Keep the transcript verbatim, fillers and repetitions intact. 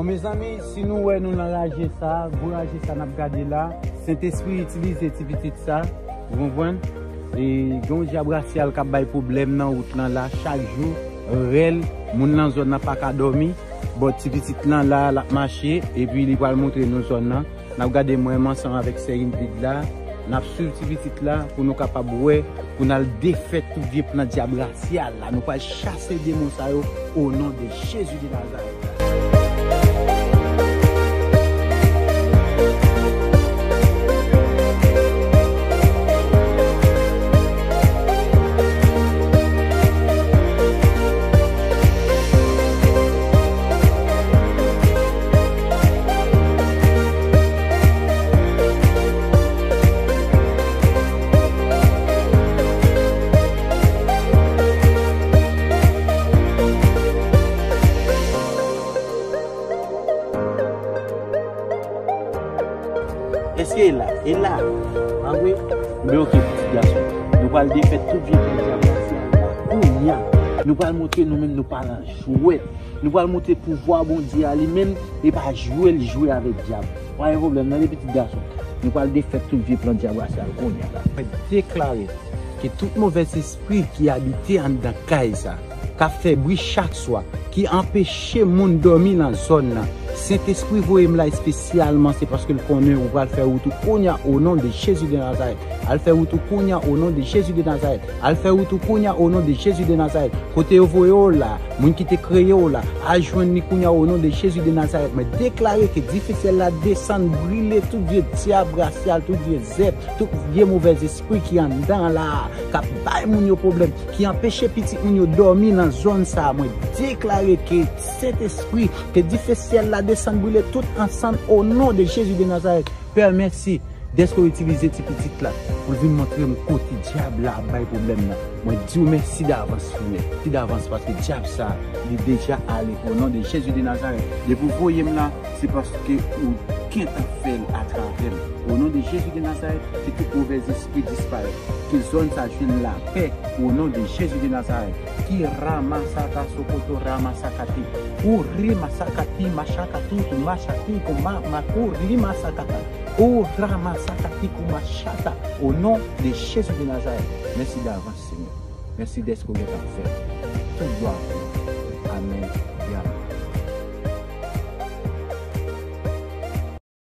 Bon, mezanmi, si nou wè nou nan raje sa, gwo raje sa n ap gade la, Sentespri itilize ti pitit sa, ou konprann? E gen yon dyab rasyal k ap bay pwoblèm nan wout lan la chak jou, rèl, moun nan zòn nan pa ka dòmi. Bon, ti pitit lan la, l ap mache, epi li pral montre nou zòn nan. N ap gade mwen menm ansanm avèk sè Ingrid la. N ap swiv ti pitit la pou nou kapab wè, pou n al defèt tout vye plan dyab rasyal la. Nou pral chase demon sa yo o non de Jezi de Nazarèt. Èske e la? E la. A wi. Men oke, pitit gason. Nou pral defèt tout vye plan dyab la. Kounye a, nou pral montre nou menm nou pa nan jwèt. Nou pral montre pouvwa Bondye a li menm, e pa jwe l jwe avèk dyab. Pa gen pwoblèm, tande pitit gason. Nou pral defèt tout vye plan dyab rasyal kounye a la. Mwen deklare ke tout movèz espri ki abite anndan kay sa, k ap fè bri chak swa, ki anpeche moun dòmi nan zòn nan, Sentespri voye m la espesyalman, se paske l konnen ou pral fè wout ou kounye a o non de Jezi de Nazarèt. Al fè wout ou kounye a o non de Jezi de Nazarèt. Al fè wout ou kounye a o non de Jezi de Nazarèt. Kote yo voye w la, moun ki te kreye w la, al jwenn li kounye a o non de Jezi de Nazarèt. Mwen deklare ke dife syèl la desann, brile tout vye dyab rasyal, tout vye zèb, tout vye movèz espri ki anndan la, k ap bay moun yo pwoblèm, ki anpeche pitit moun yo dòmi nan zòn sa a. Mwen deklare ke Sentespri, ke dife syèl la desann, brile tout ansanm o non de Jezi de Nazarèt. Pè, mèsi dèske w itilize ti pitit la pou l vin montre m kote dyab la ap bay pwoblèm nan. Mwen di w mèsi davans, Senyè. Mèsi davans paske dyab sa a, li deja ale. O non de Jezi de Nazarèt, depi w voye m la, se paske ou gentan fè l atravè m. O non de Jezi de Nazarèt, ke tout movèz espri disparèt. Ke zòn sa jwenn lapè, o non de Jezi de Nazarèt. Ki ramasaka sokoto ramasakati. Ou rimasakati machakatu machati kuma makuri masakata. Ou ramasakati kuma chata. O non de Jezi de Nazarèt. Mèsi davans, Senyè. Mèsi dèske w gentan fè l. Tout glwa pou ou.